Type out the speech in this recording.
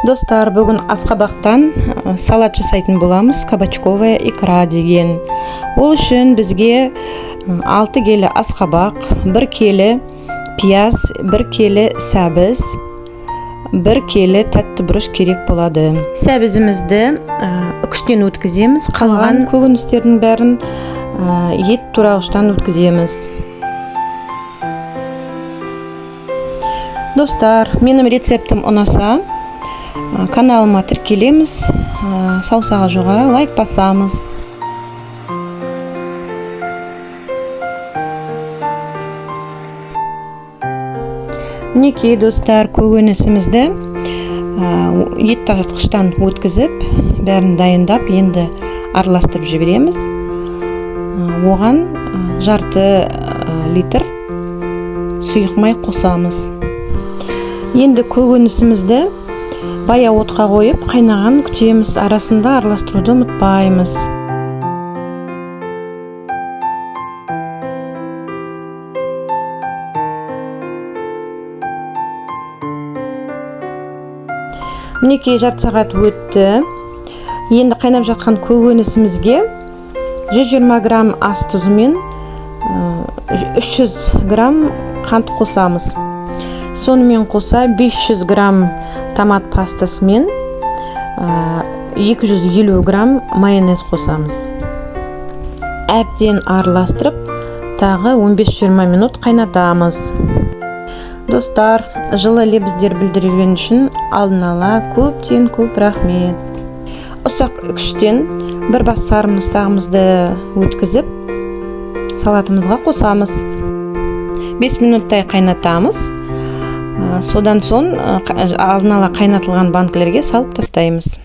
Достар, бүгін асқабақтан салат жасайтын боламыз, кабачковая икра деген. Ол үшін бізге 6 келі асқабақ, 1 келі пияз, 1 келі сәбіз, 1 келі тәтті бұрыш керек болады. Сәбізімізді үкіштен өткіземіз, қалған көкөністердің бәрін ет турағыштан өткіземіз. Достар, менің рецептім ұнаса, каналыма тіркелеміз, саусағы жоғары лайк басамыз. Мінекей, достар, көкөнісімізді ет тартқыштан өткізіп, бәрін дайындап, енді араластырып жібереміз. Оған жарты литр сұйық май қосамыз. Енді көкөнісімізді баяу отқа қойып, қайнаған күтеміз. Арасында араластыруды ұмытпаймыз. Мінекей, жарты сағат өтті. Енді қайнап жатқан көкөнісімізге 120 грамм ас тұзы мен 300 грамм қант қосамыз. Сонымен қоса 500 грамм томат пастасы мен 250 грамм майонез қосамыз. Әбден араластырып, тағы 15-20 минут қайнатамыз. Достар, жылы лебіздер білдірген үшін алдын ала көптен көп рахмет. Ұсақ үкіштен бір бас сарымсағымызды өткізіп, салатымызға қосамыз. 5 минуттай қайнатамыз. Содан соң алдын ала қайнатылған банкілерге салып тастаймыз.